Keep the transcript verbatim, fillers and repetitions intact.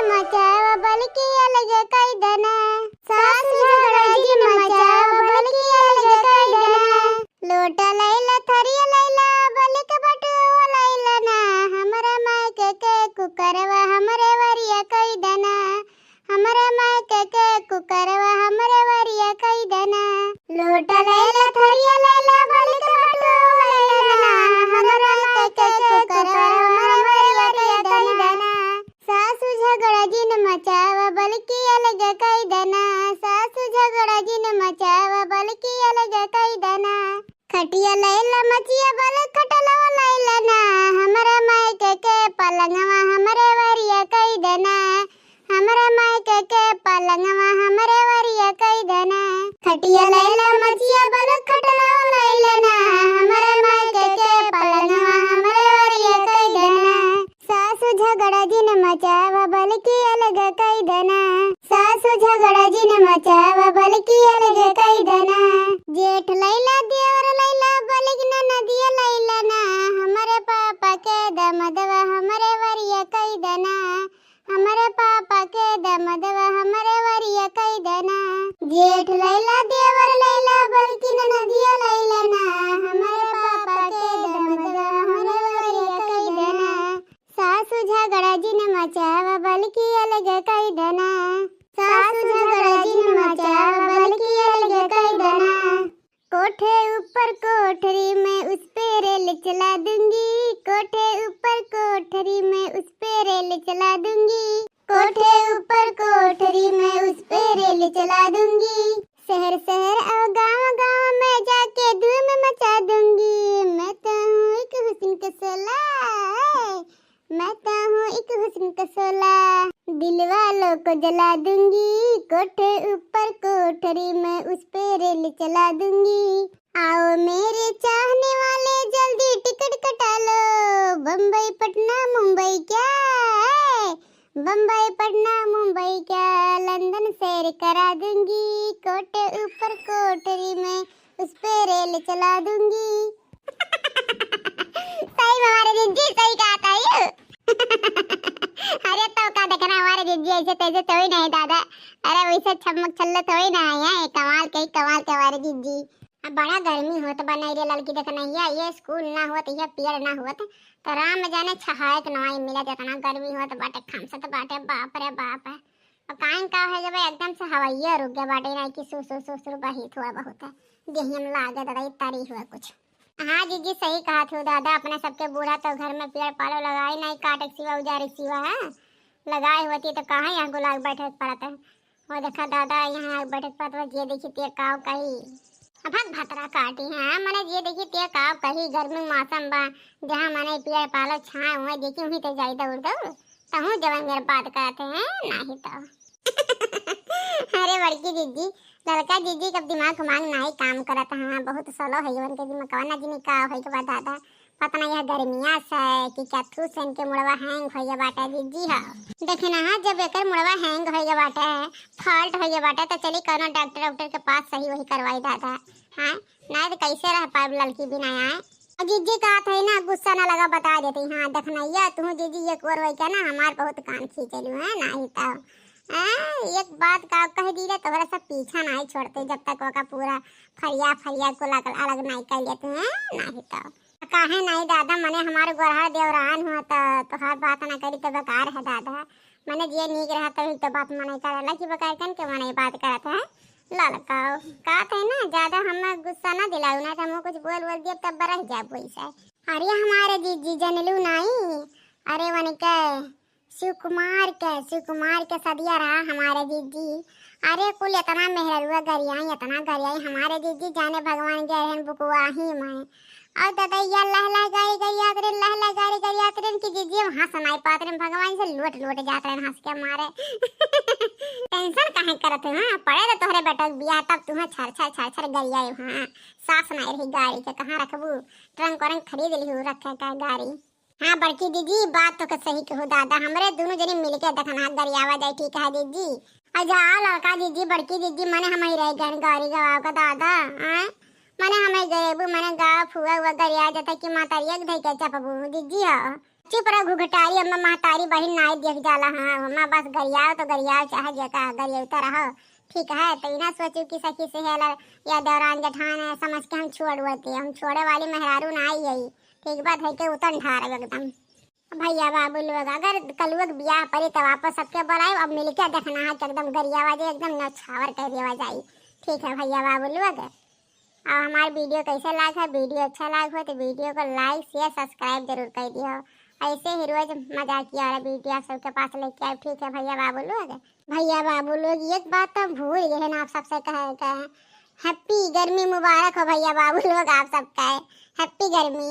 मचावा बल्कि अलग कई देना। सासु झगड़ा जिन मचावा बल्कि अलग कई देना। लोटा लैला, थरिया लैला, बल्कि बटुआ लैला ना। हमरा मायके के कुकरवा हमरे वरिया कई देना। हमरा मायके के कुकरवा हमरे वरिया कई देना। लोटा लैला, थरिया लैला, बल्कि बटुआ लैला ना। हमरा मायके के कुकरवा हमरे वरिया कई देना। सासु झगड़ा जिन मचावा बल्कि अलग कई देना। सासु झगड़ा जिन मचावा बल्कि अलग कई देना। खटिया लैला मचिया बल खटलवा लैला ना। हमरा मायके के पलंगवा हमरे वरिया कई देना। हमरा मायके के पलंगवा हमरे वरिया कई देना। खटिया लैला मचिया बल खटलवा लैला ना। हमरा मायके के पलंगवा हमरे वरिया कई देना। सासु झगड़ा जिन मचावा बल्कि अलग कई देना। सासु झगड़ा जिन मचावा बल्कि अलग कई देना। जेठ लैला देवर लैला बल्कि ननदिया लैला ना। हमरे पापा के दमदवा हमरे वरिया कई देना। हमरे पापा के दमदवा हमरे वरिया कई देना। जेठ लैला देवर लैला बल्कि ननदिया लैला ना। हमरे पापा के दमदवा हमरे वरिया कई देना। सासु झगड़ा जिन मचावा बल्कि अलग कई देना। सासु झगड़ा जिन मचावा बल्कि अलग कई देना। कोठे ऊपर कोठरी में उस पे रेल चला दूंगी। कोठे ऊपर कोठरी में उस पे रेल चला दूंगी। कोठे ऊपर कोठरी में उस पे रेल चला दूंगी। शहर शहर और गांव गांव में जाके धूम मचा दूंगी। मैं तो हूँ एक हुस्न का शोला। मैं तो हूँ एक हुस्न का शोला, दिल वालों को जला दूंगी। कोठे ऊपर कोठरी में उस पे रेल चला दूंगी। आओ मेरे चाहने वाले जल्दी टिकट कटा लो, बम्बई पटना मुंबई क्या है, बम्बई पटना मुंबई क्या, लंदन सैर करा दूंगी। कोठे ऊपर कोठरी में उस पे रेल चला दूंगी। सही में हमारे जिज्जी सही कहा था ये। अरे तो का देखना हमारे जिज्जी ऐसे तैसे थोड़ी नहीं दादा। अरे वैसे छमक छल्लो थोड़ी ना है, कमाल के ही कमाल के हमारे जिज्जी। अब बड़ा गर्मी होत बा नहीं रे ललकी, देखना हिया ये स्कूल ना होत, ये पेड़ ना होत तो राम जाने छहाए के नवाई मिलत, इतना गर्मी होत बाटे, खमसत बाटे, बाप रे बाप। अब काइन का है जब एकदम से हवाइया रुक गया बाटे, नहीं कि सुर सुर सुर सुर बहित हुआ बहुत है। देहियम लागे दादा, इतना हुआ कुछ। हाँ जिज्जी सही कहा थू दादा, अपने सबके बूढ़ा तो घर में पेड़ पालो लगाए नहीं, काटे के सिवा उजारे के सिवा है, लगाए होती तो कहाँ यहाँ गुलाब बैठे पड़त है। वो देखा दादा यहाँ बैठे पड़त बा, जे देखी ते काव कही। अब भाग भतरा काटी है, मने जे देखी ते काव कही, गर्मी मौसम बा, जहाँ मने पेड़ पालो छाए हुए देखी वहीं ते जाई दौड़ दौड़। तहूँ जवन मेरे बात करत है, नाही तो। अरे बड़की जिज्जी, ललका जिज्जी के अब दिमाग उमाग नाही काम करत है, बहुत स्लो है, इवन के दिमाग ना जिनी का होई के बा दादा। पता ना यह गर्मिया से कि क्या थू से इनके मुड़वा हैंग होई गया बाटे जिज्जी हो। देखे ना हाँ, जब एकर मुड़वा हैंग होई गया बाटे, फॉल्ट होई गया बाटे, तो चली कौनो डॉक्टर वॉक्टर के पास सही वही करवाई दादा। हाँ, नाही तो कैसे रह पाए ललकी बिना आए। और जिज्जी कहत है ना, गुस्सा ना लगा, बता देती। हाँ, देखनैया, तू जिज्जी एक ओर होई के ना, हमार बहुत कान खींचेलू है, नाही तो। हाँ, एक बात का कह दी रे, तोहरा सब पीछा नाही छोड़ते, जब तक ओका पूरा फरिया, फरिया को अलग, अलग नाही कर लेते हैं, नाही तो। काहे नाही दादा, मने हमारे गोरहर देवरान हुआ तो तोहार बात ना करी तो बेकार है दादा। मने जे नीक रहा तभी तो बात मने करेला कि बेकार कन के मने बात करत है। ललकाओ, कहत है ना, ज्यादा हमें गुस्सा ना दिलाऊ, ना तो हम कुछ बोल बोल दिए तब बरह जाब वैसे। अरे हमारे जीजी जनलू नाई, अरे वनिके शिव कुमार के, शिव कुमार के सदिया रहा हमारे जीजी। अरे कुल इतना मेहररुआ गरियाई, इतना गरियाई हमारे जीजी, जाने भगवान गए रहन बुकुआही में। और ददैया लहला गाड़ी गरियात रहन, लहला गाड़ी गरियात रहन कि जीजी वहाँ से नाई पात रहन, भगवान से लोट लोट जात रहन हंस के मारे। टेंशन काहे करत हो, हाँ? पड़े तो तोहरे बेटा के बियाह, तब तुम्हें छर छर छर छर गरियाई वहाँ। सास नाई रही गाड़ी के, कहाँ रखबू? ट्रंक व्रंक खरीद लिहू रखे का गाड़ी। हाँ बड़की जीजी, बात तो के सही कहू दादा, हमरे दोनों जने मिलके देखना गरियावा जाए, ठीक है जीजी? अच्छा लड़का जीजी, बड़की जीजी, मने हम ही रह गए गाड़ी गवा का दादा, हाँ? मने हम ही गएबू, मने गाँव फुआ हुआ गरिया जाता कि मातारिया के धई के चपबू जीजी हो। चुप रह घुघटारी, अम्मा महतारी बहिन नाई देख जाला। हाँ अम्मा, बस गरियाओ तो गरियाओ, चाहे जेका गरियावता रहो, ठीक है। तो इना सोचू कि सखी सहेल या देवरान जेठान है समझ के हम छोड़ देते, हम छोड़े वाली मेहरारू नाई है। ठीक बात है के उतन ढार एकदम। भैया बाबू लोग, अगर कलुआ के बियाह परी तो वापस सबके बुलाए, अब मिलके देखना है कि एकदम गरियावा जाए, एकदम नछावर कर देवा जाए। ठीक है भैया बाबू लोग, और हमार वीडियो कैसे लाग है, वीडियो अच्छा लाग हो तो वीडियो को like share subscribe जरूर कर दियो। ऐसे ही रोज मजाकिया वाला वीडियो आप सबके पास लेके आए। ठीक है भैया बाबू लोग, भैया बाबू लोग, एक बात तो हम भूल गए हैं ना आप सबसे कहे के, हैप्पी गर्मी मुबारक हो भैया बाबू लोग, आप सबका हैप्पी गर्मी।